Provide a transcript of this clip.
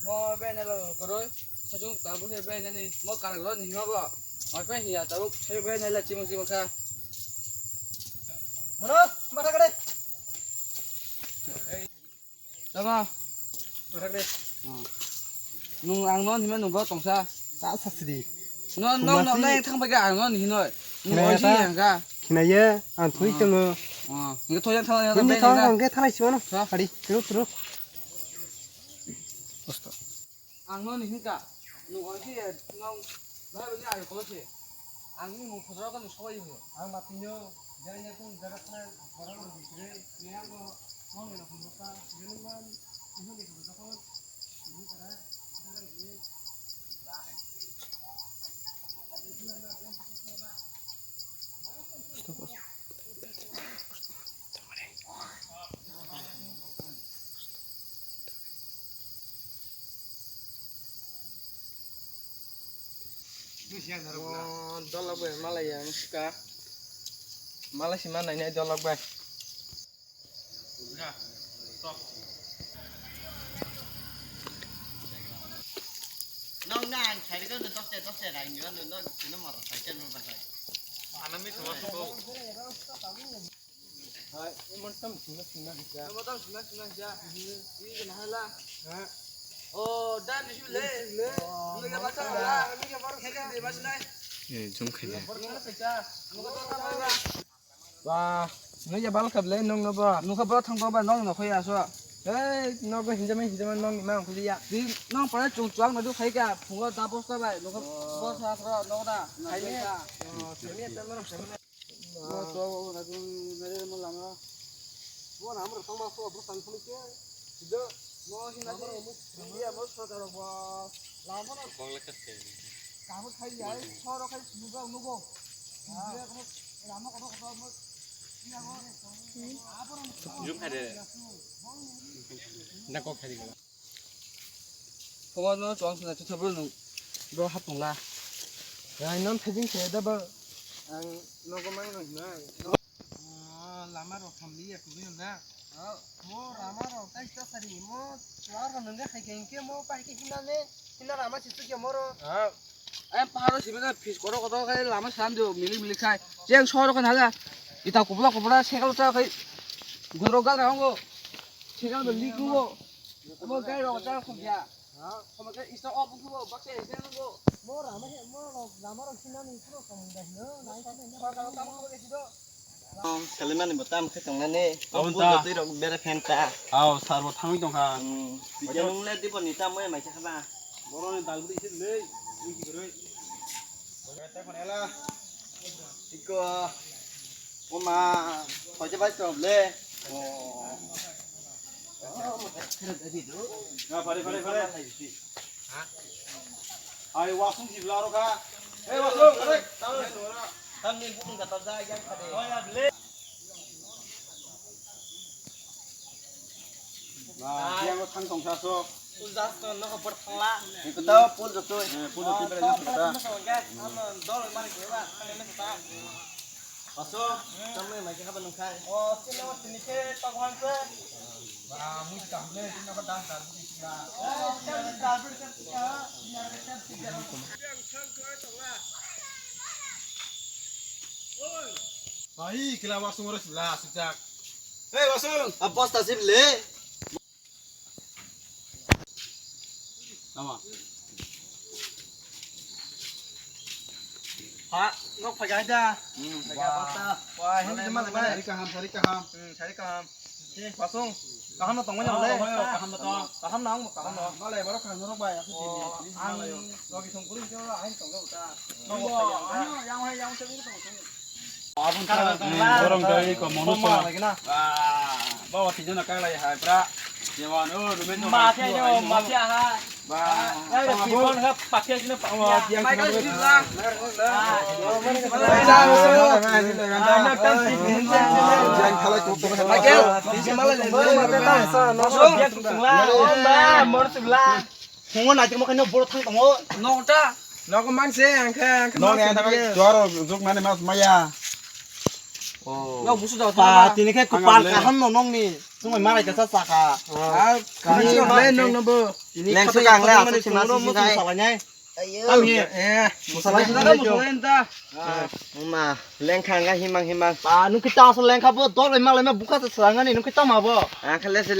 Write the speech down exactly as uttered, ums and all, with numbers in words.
Mo be ne lo koroi, sajung ta bu he be ne ni, mo kar lo ni mo bo. Mo pe hi ya ta bu he be ne la chimang chimang kha. Mono, mata kade. Tama. Mata kade. Nung ang non hima nung bo tongsa. Ta sasri. No, no, no, Kumasi. Na thang bai ga ang non hinoi. Nung Khinaya oi si ta? Yang ga. Khinaya, ang thui Ah. tongo. Ah, nge thoyang thala ya Nini be thang na. Ang ke thalai siwano. Ha? Hari, turu, turu. Ang no ni hinka, nung oi si nong, bahai bai ni ayo kolo si. Ang ni mung khosro ka nung soi ho. Ang mapinyo, jai ne kung jaga thana, borok rok bisire, ne ang no, nong ni rok mung ka, jani wan, iho ni rok mung ka, iho kara, iho kara ni. Oh, dolok bai malai ya, muska. Malai si manai nai dolok bai. Nong na ang sai ko no doste doste rai ni no no no motor cycle mo ba. Ana mi thwa ko. Hai, imon tam sina sina hija. Imon tam sina sina hija. Ini kena hala. Ha. Oh, dan ni sule. Lu ya basa hala. Lu ya baru kena di mas nai. Eh, jom khaja. Baru kena pecah. Lu ko to apa? Wah, nung ya bal khap le nung no ba. Nung kha bro thang ba nung no khoya so. Ei, nogo hinjama hinjama nong ni ma ang khuliya. Di nung pare chung chuang na du khai ka phungo da bosta bai nung kha bosta khro nung da. Khai ne. Oh, semi ta mara semi. Mo chuang ba na du mere mo lama. Mo na mo tang ba so bosta khuli ke. Sido mo hinna di. India mo sa ta ro ba. Lama na. Bangla ka se. Kamu khai ya, soro khai nugo nugo. Jum hai de. Na kok khai de. Phungo no chuang sina chu thabu nung bro hap tongla. Rai non thajing khe da ba. Ang nogo mang no hinai. Ah, lama rok thamli ya kubui na. Ah, mo lama rok tai ta sari mo chuang rok nungge khai khe hingke mo pai khe hinane hina lama si tukya moro. Ah, em paharo sibe na phis kotor kotor khai lama sam jo mili mili khai. Jeng soro khai hala. Ita kubla kubla sekal ta khai. Goro gal rango. Sekal be lik nugo. Mo gai rok ta khum ya. Khum ke ista op nugo bakse jeng nugo. Mo lama he mo lama rok hinani puro kamu dah no. Nai sini. Soro khai ta mo ke sido. Kalimani bo tam khe tongnani. Aboni ta. Twi rok bere phen ta. Aw, sar bo thangwi tongkha. Hmm. Bikhe nung le dibo ni ta moya mai kha ba. Boroni dal budi se le, ui ki gurui. Iko. Oma, hoje bai tom le. Oh. Na, pare, pare, pare. Ai, wasung si bla ro kha. Ei, wasung, kare, tang le nora. Tam ni bung kata ja yang kade. Oh, ya, ble. Ba, yang lo thang tong sa so. Pul jas to no ko por thangla. Iko ta pul jas to. Eh, pul jas to, pul jas to. Ano dol mari ko ba, ano ne ta. Aso, tamni mai khe haba nung khai. O, chino tini khe tok han khe. Ba, mui kaham le, chino ko dan dan mui sila. O, chino dan dan khe ya, ya khe chino sila. Bai, kila wasung ora sila, sejak. Hei, wasung. A bosta sip le. Tama. Ha, nok phai gai da. Hmm, phai gai basta. Wah, hindi teman teman. Sari kaham, sari kaham. Hmm, sari kaham. Oke, wasung. Kaham no tongmani le. Kaham no tong. Kaham nang, kaham no. Malai baru kaham no bai. Aku sini. Ang logi songkuri itu ain tong uta. Nong phai gai. Yang hai yang sini tong. Borong dai ko mono so. Ba, ba, tijana kai lai hai pra. Jewan, o, rumen no. Mafia jo, mafia ha. Ba. Ai, pipon ha, pakai sini, pa. Wa, yang Michael Sibla. Michael. Ba, mor Sibla. Phungo naitok mo khaino boro thang tongo. Nokta. Nogo manse, ang khe, ang khe Nokni manse ang thangwi biye. Duaro juknani mas maya. Oh. Nok busu daw Pa, thangma. Tini khe kupal Ang kaham no nokni. Chumai malai kasa saka. Ah, kaham Tini no le ba. Nok no bo. Tini lengsa khatai kang le, khatai aswk mani se ma chwngno sisi muchung nai. Salai nai. Ayo. Tam he. Eh, musalai sina da musalai ta. Ma, lengkha nga himang himang. Ba, nung kita asal lengkha bo, dol bai malai ma buka se salangani, nung kita ma bo. Ang khale se